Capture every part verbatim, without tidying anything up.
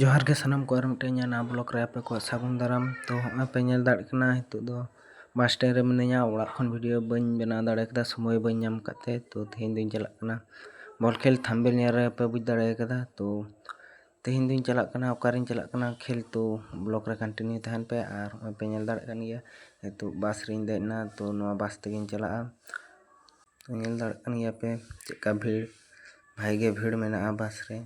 ᱡᱚᱦᱟᱨ ᱜᱮ ᱥᱟᱱᱟᱢ ᱠᱚ, ᱟᱨ ᱢᱤᱫᱴᱮᱱ ᱤᱧᱟᱹᱜ ᱱᱟᱣᱟ ᱵᱞᱚᱜ ᱨᱮ ᱟᱯᱮ ᱠᱚᱣᱟᱜ ᱥᱟᱹᱜᱩᱱ ᱫᱟᱨᱟᱢ᱾ ᱛᱚ ᱦᱚᱸᱜᱼᱚᱭ ᱯᱮ ᱧᱮᱞ ᱫᱟᱲᱮᱭᱟᱜ ᱠᱟᱱᱟ, ᱱᱤᱛᱚᱜ ᱫᱚ ᱵᱟᱥ ᱥᱴᱮᱱᱰ ᱨᱮ ᱢᱤᱱᱟᱹᱧᱟ᱾ ᱚᱲᱟᱜ ᱠᱷᱚᱱ ᱵᱷᱤᱰᱤᱭᱳ ᱵᱟᱹᱧ ᱵᱮᱱᱟᱣ ᱫᱟᱲᱮ ᱠᱟᱫᱟ, ᱥᱚᱢᱚᱭ ᱵᱟᱹᱧ ᱧᱟᱢ ᱠᱟᱫ ᱛᱮ᱾ ᱛᱚ ᱛᱮᱦᱮᱧ ᱫᱚᱧ ᱪᱟᱞᱟᱜ ᱠᱟᱱᱟ ᱵᱚᱞ ᱠᱷᱮᱞ, ᱛᱷᱟᱢᱵᱮᱞ ᱧᱮᱞ ᱨᱮ ᱯᱮ ᱵᱩᱡᱽ ᱫᱟᱲᱮ ᱠᱟᱫᱟ᱾ ᱛᱚ ᱛᱮᱦᱮᱧ ᱫᱚᱧ ᱪᱟᱞᱟᱜ ᱠᱟᱱᱟ, ᱚᱠᱟᱨᱤᱧ ᱪᱟᱞᱟᱜ ᱠᱟᱱᱟ ᱠᱷᱮᱞ, ᱛᱚ ᱵᱞᱚᱜ ᱨᱮ ᱠᱚᱱᱴᱤᱱᱤᱭᱩ ᱛᱟᱦᱮᱱ ᱯᱮ᱾ ᱟᱨ ᱦᱚᱸᱜᱼᱚᱭ ᱯᱮ ᱧᱮᱞ ᱫᱟᱲᱮᱭᱟᱜ ᱠᱟᱱ ᱜᱮᱭᱟ, ᱱᱤᱛᱚᱜ ᱵᱟᱥ ᱨᱤᱧ ᱫᱮᱡ ᱮᱱᱟ᱾ ᱛᱚ ᱱᱚᱣᱟ ᱵᱟᱥ ᱛᱮᱜᱤᱧ ᱪᱟᱞᱟᱜᱼᱟ᱾ ᱛᱚ ᱧᱮᱞ ᱫᱟᱲᱮᱭᱟᱜ ᱠᱟᱱ ᱜᱮᱭᱟ ᱯᱮ ᱪᱮᱫᱠᱟ ᱵᱷᱤᱲ, ᱵᱷᱟᱜᱮ ᱜᱮ ᱵᱷᱤᱲ ᱢᱮᱱᱟᱜᱼᱟ ᱵᱟᱥ ᱨᱮ᱾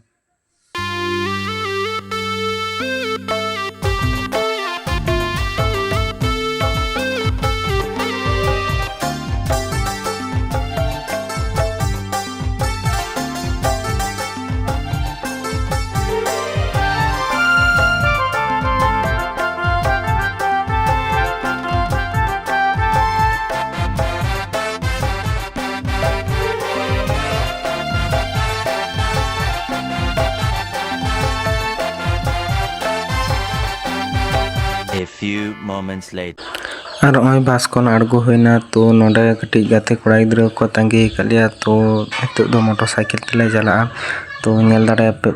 A few moments later. ᱟᱨ ᱱᱚᱜᱼᱚᱭ ᱵᱟᱥ ᱠᱷᱚᱱ ᱟᱬᱜᱚ ᱦᱩᱭᱱᱟ᱾ ᱛᱚ ᱱᱚᱰᱮ ᱠᱟᱹᱴᱤᱡ ᱜᱟᱛᱮ ᱠᱚᱲᱟ ᱜᱤᱫᱽᱨᱟᱹ ᱠᱚ ᱛᱟᱸᱜᱤ ᱟᱠᱟᱫ ᱞᱮᱭᱟ᱾ ᱛᱚ ᱱᱤᱛᱚᱜ ᱫᱚ ᱢᱚᱴᱚᱨ ᱥᱟᱭᱠᱮᱞ ᱛᱮᱞᱮ ᱪᱟᱞᱟᱜᱼᱟ᱾ ᱛᱚ ᱧᱮᱞ ᱫᱟᱲᱮᱭᱟᱯᱮ,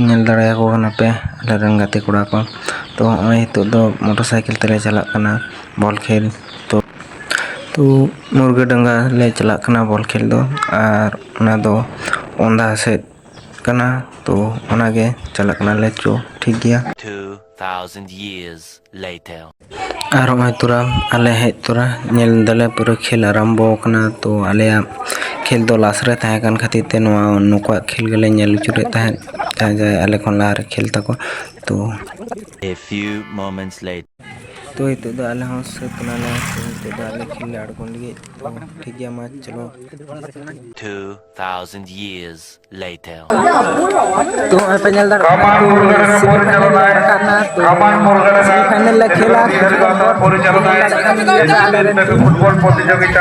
ᱧᱮᱞ ᱫᱟᱲᱮᱭᱟᱠᱚ ᱠᱟᱱᱟ ᱯᱮ ᱟᱞᱮᱨᱮᱱ ᱜᱟᱛᱮ ᱠᱚᱲᱟ ᱠᱚ᱾ ᱛᱚ ᱱᱚᱜᱼᱚᱭ ᱱᱤᱛᱚᱜ ᱫᱚ ᱢᱚᱴᱚᱨ ᱥᱟᱭᱠᱮᱞ ᱛᱮᱞᱮ ᱪᱟᱞᱟᱜ ᱠᱟᱱᱟ ᱵᱚᱞ ᱠᱷᱮᱞ᱾ ᱛᱚ, ᱛᱚ ᱢᱩᱨᱜᱟᱹᱰᱟᱸᱜᱟ ᱞᱮ ᱪᱟᱞᱟᱜ ᱠᱟᱱᱟ ᱵᱚᱞ ᱠᱷᱮᱞ ᱫᱚ, ᱟᱨ ᱚᱱᱟ ᱫᱚ ᱚᱱᱫᱷᱟ ᱥᱮᱫ ᱠᱟᱱᱟ᱾ ᱛᱚ ᱚᱱᱟᱜᱮ ᱪᱟᱞᱟᱜ ᱠᱟᱱᱟᱞᱮ᱾ ᱪᱚ, ᱴᱷᱤᱠ ᱜᱮᱭᱟ᱾ Two thousand years later. ᱟᱨ ᱱᱚᱜᱼᱚᱭ ᱛᱚᱨᱟ ᱟᱞᱮ ᱦᱮᱡ ᱛᱚᱨᱟ ᱧᱮᱞ ᱫᱟᱞᱮ ᱯᱩᱨᱟᱹ ᱠᱷᱮᱞ ᱟᱨᱟᱢᱵᱚ ᱟᱠᱟᱱᱟ᱾ ᱛᱚ ᱟᱞᱮᱭᱟᱜ ᱠᱷᱮᱞ ᱫᱚ ᱞᱟᱥ ᱨᱮ ᱛᱟᱦᱮᱸ ᱠᱟᱱ ᱠᱷᱟᱹᱛᱤᱨ ᱛᱮ ᱱᱚᱣᱟ ᱱᱩᱠᱩᱣᱟᱜ ᱠᱷᱮᱞ ᱜᱮᱞᱮ ᱧᱮᱞ ᱩᱪᱟᱹᱲᱮᱫ ᱛᱟᱦᱮᱸᱫ, ᱡᱟᱦᱟᱸᱭ ᱡᱟᱦᱟᱸᱭ ᱟᱞᱮ ᱠᱷᱚᱱ ᱞᱟᱦᱟ ᱨᱮ ᱠᱷᱮᱞ ᱛᱟᱠᱚ᱾ ᱛᱚ A few moments later. ᱛᱚ ᱱᱤᱛᱚᱜ ᱫᱚ ᱟᱞᱮ ᱦᱚᱸ ᱥᱟᱹᱛ ᱮᱱᱟᱞᱮ᱾ ᱛᱚ ᱱᱤᱛᱚᱜ ᱫᱚ ᱟᱞᱮ ᱠᱷᱮᱞ ᱞᱮ ᱟᱬᱜᱚᱱ ᱞᱟᱹᱜᱤᱫ᱾ ᱛᱚ ᱴᱷᱤᱠ ᱜᱮᱭᱟ, ᱢᱟ ᱪᱚᱞᱚ᱾ Two thousand years later. ᱛᱚ ᱱᱚᱜᱼᱚᱭ ᱯᱮ ᱧᱮᱞ ᱫᱟᱲᱮᱭᱟᱜ ᱠᱟᱱᱟ, ᱛᱚ ᱥᱮᱢᱤ ᱯᱷᱟᱭᱱᱮᱞ ᱞᱮ ᱨᱟᱠᱟᱵ ᱮᱱᱟ᱾ ᱛᱚ ᱥᱮᱢᱤ ᱯᱷᱟᱭᱱᱮᱞ ᱞᱮ ᱠᱷᱮᱞᱟ, ᱠᱤᱪᱷᱩ ᱠᱷᱚᱱ ᱯᱚᱨ ᱯᱮ ᱧᱮᱞ ᱫᱟᱲᱮᱭᱟᱜ ᱠᱟᱱ ᱜᱮᱭᱟ ᱟᱞᱮ ᱨᱮᱱ ᱯᱷᱩᱴᱵᱚᱞ ᱯᱨᱚᱛᱤᱡᱳᱜᱤᱛᱟ᱾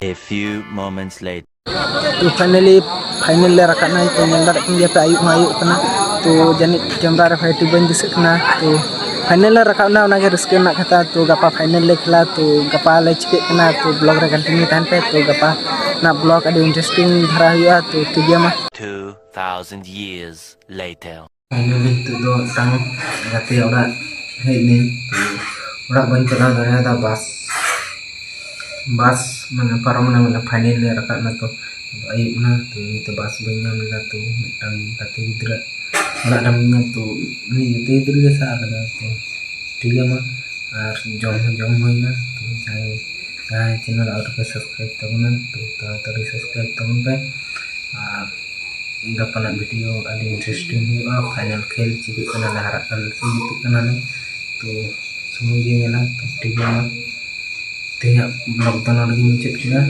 A few moments later. ᱛᱚ ᱯᱷᱟᱭᱱᱟᱞᱤ ᱯᱷᱟᱭᱱᱟᱞ ᱞᱮ ᱨᱟᱠᱟᱵ ᱮᱱᱟ᱾ ᱛᱚ ᱧᱮᱞ ᱫᱟᱲᱮᱭᱟᱜ ᱠᱟᱱ ᱜᱮᱭᱟ ᱯᱮ, ᱟᱹᱭᱩᱵ ᱦᱚᱸ ᱟᱹᱭᱩᱵ ᱠᱟᱱᱟ᱾ ᱛᱚ ᱡᱟᱹᱱᱤᱡ ᱠᱮᱢᱨᱟ ᱨᱮ ᱵᱷᱟᱹᱜᱤ ᱴᱷᱤᱠ ᱵᱟᱹᱧ ᱫᱤᱥᱟᱹᱜ ᱠᱟᱱᱟ᱾ ᱛᱚ ᱯᱷᱟᱭᱱᱟᱞ ᱞᱮ ᱨᱟᱠᱟᱵ ᱮᱱᱟ, ᱚᱱᱟᱜᱮ ᱨᱟᱹᱥᱠᱟᱹ ᱨᱮᱱᱟᱜ ᱠᱟᱛᱷᱟ᱾ ᱛᱚ ᱜᱟᱯᱟ ᱯᱷᱟᱭᱱᱟᱞ ᱞᱮ ᱠᱷᱮᱞᱟ᱾ ᱛᱚ ᱜᱟᱯᱟ ᱞᱮ ᱪᱤᱠᱟᱹᱜ ᱠᱟᱱᱟ, ᱛᱚ ᱵᱞᱚᱜ ᱨᱮ ᱠᱚᱱᱴᱤᱱᱤᱭᱩ ᱛᱟᱦᱮᱱ ᱯᱮ᱾ ᱛᱚ ᱜᱟᱯᱟ ᱨᱮᱱᱟᱜ ᱵᱞᱚᱜ ᱟᱹᱰᱤ ᱤᱱᱴᱟᱨᱮᱥᱴᱤᱝ ᱫᱷᱟᱨᱟ ᱦᱩᱭᱩᱜᱼᱟ᱾ ᱛᱚ ᱴᱷᱤᱠ ᱜᱮᱭᱟ ᱢᱟ᱾ Two thousand years later. Finally ᱱᱤᱛᱚᱜ ᱫᱚ ᱢᱤᱫᱴᱟᱝ ᱜᱟᱛᱮ ᱚᱲᱟᱜ ᱦᱮᱡ ᱱᱟᱹᱧ᱾ ᱛᱚ ᱚᱲᱟᱜ ᱵᱟᱹᱧ ᱪᱟᱞᱟᱣ ᱫᱟᱲᱮᱭᱟᱫᱟ, ᱵᱟᱥ ᱵᱟᱥ ᱢᱟᱱᱮ ᱯᱟᱨᱚᱢ ᱮᱱᱟ, ᱢᱟᱱᱮ ᱯᱷᱟᱭᱱᱟᱞ ᱞᱮ ᱨᱟᱠᱟᱵ ᱮᱱᱟ᱾ ᱛᱚ ᱟᱹᱭᱩᱵ ᱮᱱᱟ, ᱛᱚ ᱤᱧ ᱛᱚ ᱵᱟᱥ ᱵᱟᱹᱧ ᱧᱟᱢ ᱞᱮᱫᱟ᱾ ᱛᱚ ᱢᱤᱫᱴᱟᱝ ᱜᱟᱛᱮ ᱜᱤᱫᱽᱨᱟᱹ ᱚᱲᱟᱜ ᱨᱮ ᱢᱤᱱᱟᱹᱧᱟ, ᱛᱚ ᱩᱱᱤ ᱜᱟᱛᱮ ᱜᱤᱫᱽᱨᱟᱹ ᱜᱮ ᱥᱟᱵ ᱟᱠᱟᱫᱟ᱾ ᱛᱚ ᱴᱷᱤᱠ ᱜᱮᱭᱟ ᱢᱟ, ᱟᱨ ᱡᱚᱢ ᱦᱚᱸ ᱡᱚᱢ ᱦᱩᱭᱱᱟ᱾ ᱛᱚ ᱡᱟᱦᱟᱸᱭ ᱡᱟᱦᱟᱸᱭ ᱪᱮᱱᱮᱞ ᱟᱹᱣᱨᱤ ᱯᱮ ᱥᱟᱵᱥᱠᱨᱟᱭᱤᱵ ᱛᱟᱵᱚᱱᱟ, ᱛᱚ ᱛᱟᱲᱟᱛᱟᱲᱤ ᱥᱟᱵᱥᱠᱨᱟᱭᱤᱵ ᱛᱟᱵᱚᱱ ᱯᱮ᱾ ᱟᱨ ᱜᱟᱯᱟᱱᱟᱜ ᱵᱷᱤᱰᱤᱭᱳ ᱟᱹᱰᱤ ᱤᱱᱴᱟᱨᱮᱥᱴᱤᱝ ᱦᱩᱭᱩᱜᱼᱟ᱾ ᱯᱷᱟᱭᱱᱟᱞ ᱠᱷᱮᱞ ᱪᱤᱠᱟᱹᱜ ᱠᱟᱱᱟ, ᱞᱮ ᱦᱟᱨᱟᱜ ᱠᱟᱱᱟ ᱥᱮ ᱡᱤᱛᱟᱹᱜ ᱠᱟᱱᱟᱞᱮ, ᱛᱚ ᱥᱚᱢᱚᱭ ᱜᱮ ᱧᱮᱞᱟ᱾ ᱛᱚ ᱴᱷᱤᱠ ᱜᱮᱭᱟ, ᱢᱟ ᱛᱮᱦᱮᱧᱟᱜ ᱵᱞᱚᱜ ᱫᱚ ᱱᱚᱰᱮ ᱜᱤᱧ ᱢᱩᱪᱟᱹᱫ ᱠᱮᱫᱟ᱾